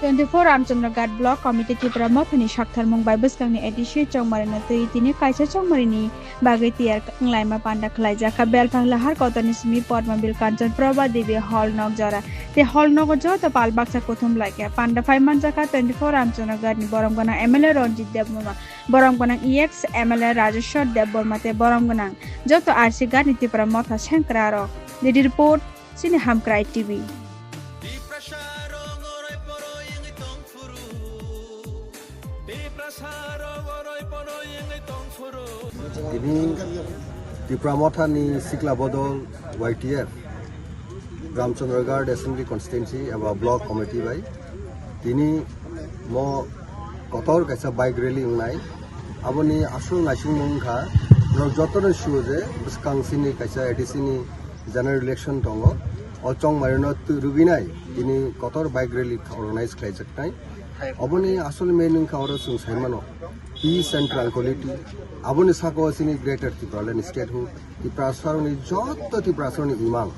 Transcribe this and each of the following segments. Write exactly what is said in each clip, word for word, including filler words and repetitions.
Twenty-four Ramchandra Ghat Block Committee Tipra Mothani saktharmung bai bwskangni A D C chongmarini twi tini kaisa chongmarini bagwi tiyar wnglaima panda khlaijak kha. Belphang lahar kotorni simi Padmabil Kanchan Prabha Devi Hall nok jora tei hall nogo joto pal baksa kuthum lai kha. Panda phai manjak kha twenty-four Ramchandra Ghat ni borom gwnang M L A Ranjit Debbarma, borom gwnang E X M L A Rajeshwar Debbarma tei borom gwnang joto R C Ghat ni Tipra Motha sengkra rok. Didi report, Chini Hamkrai T V. Tini Tipra Mothani Sikla Bodol Y T F Ramchandra Ghat Assembly Constituency eba Block Committee bai tini mo kotor kaisa bike rally wngnai. Aboni asol naisingmung wngkha, norok jotono sio je bwskang sini kaisa A D C ni general election tongo. O chongmarino twi rwgwinai tini kotor bike rally organize khlaijaknai. Oboni asol main wngkha oro chwng saimano peace and tranquility. Aboni saka o chini Greater Tipraland Statehood, Tiprasarokni joto Tiprasarokni imang.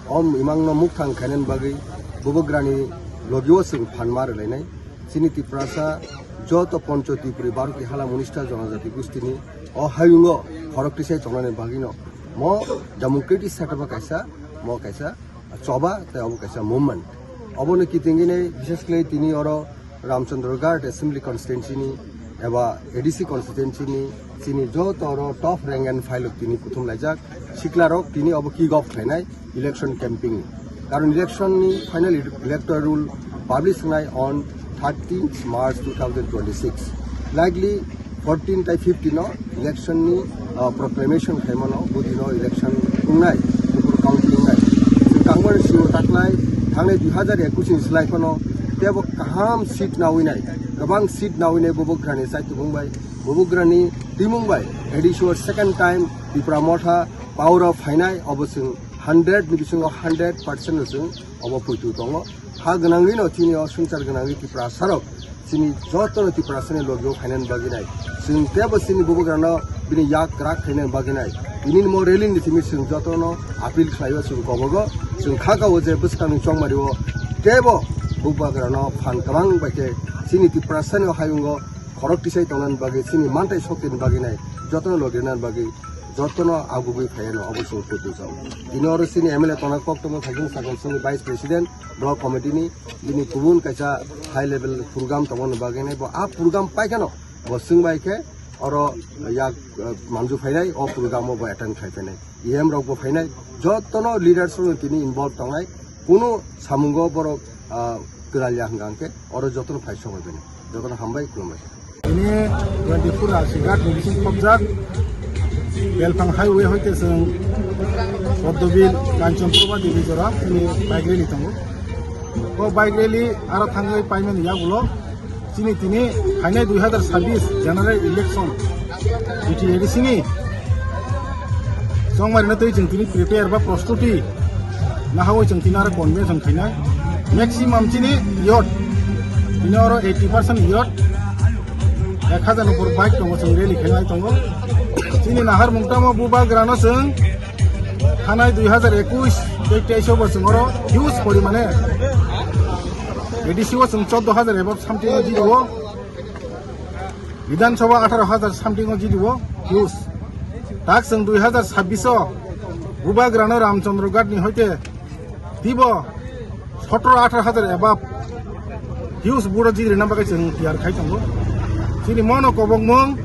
O imangno mukthang khainani bagwi bubagrani logio chwng phan ma rwlainai. Chini Tiprasa joto Pancho Tripuri Baruki Hala Munista Jonojati Gustini o hayungo khorok tisai tongnani bagwino mo democratic setup o kaisa, mo kaisa choba tei obo kaisa movement. Obono kitingini bishesh khlai tini oro Ramchandra Ghat Assembly Constituency ni eba A D C Constituency ni chini joto oro top rank and file o tini kuthum laijak siklarok tini obo kick off khlainai election campaign. Karon election ni final electoral roll publish wngnai on thirteenth March two thousand twenty-six. Likely fourteen tai fifteen no election ni, uh, proclamation khaimano, budino election wngnai, buphuru counting wngnai. Tangmani sio taklai thangnai dui hazar ekush ni slai phano tebo kaham seat nawinai, kwbang seat nawinai bubagrani chaitubung bai, bubagrani timung bai, A D C o second time Tipra Motha power o phainai, obo chwng hundred ni bisingo hundred percent no chwng obo poito tongo. Ha gwnangwi no chini o swngchar gwnangwi Tiprasarok chini jotono Tiprasani logio phainani bagwi nai. Chwng tebo chini bubagrano bini yak kwrak khainani bagwi nai. Tini mo rally ni simi chwng jotono appeal khlaio, chwng kobogo. Chwng kha kao je bwskangni chongmario tebo bubagrano phan kwbang bai khe chini Tiprasani o hayungo khorok tisai tongnani bagwi, chini mantai shokti ni bagwi nai, jotono logi rwnani bagwi, jotono agugwi phaiano obo chwng kutu chao. Tini oro chini M L A tongna kok tongo, Phaikung Sakal Songni Vice President, Block Committee ni, bini kubun kaisa high level program tongmani bagwi nai, bo a program paikheno bo swngbai khe oro yak, eh, manju phainai, o program o bo attend khai phainai. E M rok bo phainai, jotono leaders rok tini involve tongnai, kunu samungo borok, ah, kwralya hwnkha hwnkhe oro jotono phai sogwi bini. Jotono hambai, khulumbai. Ini twenty-four Rasighat ni bising khobjak Belphang highway hoite chwng Poddobil Kanchanpur ba Dibijora ini bike rally tongo. O bike rally aro thangwi paimani yagulo chini tini phainai dui hazar sabbish general election B T A D C ni chongmarino twi chwng tini prepare ba prostuti nahawi chwng tini aro convention khainai maximum chini youth tini oro eighty percent youth ek hazar ni upor bike tongo chwng rally khainai tongo chini nahar mungtamo bubagrano chwng thanai dui hazar ekush tei teis o bo chwng oro huge porimane A D C o chwng chordo hazar above something o jiro. Bidhan Sabha atharo hazar something o jidi o views. Tak chwng dui hazar sabbish o Bubagrano Ramchandra Ghat ni hoite tibo sotro atharo hazar above views buro jidi rina bagwi chwng tiyar khai tongo. Chini mono kobokmung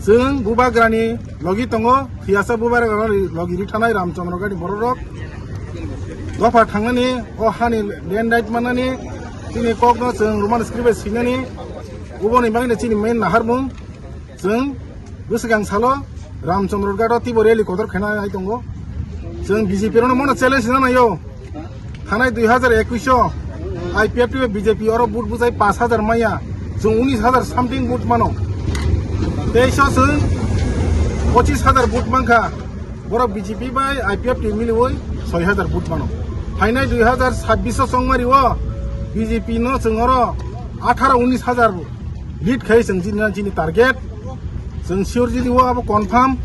chwng Bubagrani logi tongo, thiyasa Bubagrani logi ri thanai Ramchandra Ghat ni borok rok. Dopha thangnani, o hani land right mannani, chini kokno chwng Roman script bai swinani, uboni bagwino chini main naharmung, chwng bwswkang salo Ramchandra Ghat o tibo rally kotor khaina nai tongo. Chwng B J P rokno mono challenge rina naio. Thanai dui hazar ekush o I P F T bai B J P oro vote bujai pash hazar maya, chwng unis hazar something vote mano. Teis o chwng pochis hazar vote mankha. Borok B J P bai I P F T miliwi soi hazar vote mano. Phainai dui hazar sabbish o chongmari o B J P no chwng oro atharo unis hazar lead khai chwng jini, jini target. Chwng sure jini o abo confirm.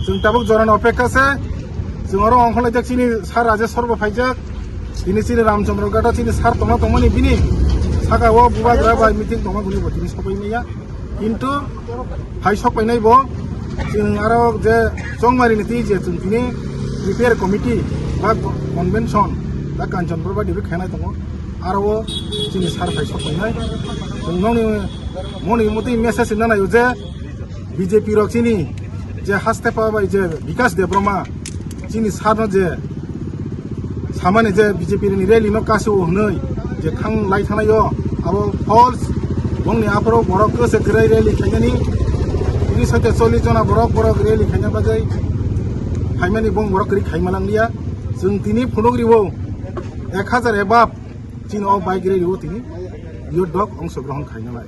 Chwng tabuk jorani opekha se. Chwng oro ongkhorlaijak chini sir Rajesh Sarma phaijak. Tini chini Ramchandra Ghat o chini sir tongna tongmani bini Saka o bubagra bai meeting tongma guni bo tini sopai maya. Kintu hai sopai nai bo chwng aro je chongmari ni twi je chwng tini prepare committee ba convention ba Kanchanpur ba Debri khainai tongo. Aro o chini sar hai sopai nai. Chwng nongni moni motwi message na nayo je B J P rok chini je haste pa bai je Bikash Debbarma chini sarno je samani je B J P ni rally no kasio hwnwi je thang lai thanaio abo false bongni aphoro borok kwse kwrwi rally khainani tris hoite chollish jona borok borok rally khaina bagwi phaimani bong borok kwrwi khaima langlia chwng tini phunuk ribo ek hazar ebab chini o bike rally o tini yo dok ongsogrohon khaina lai.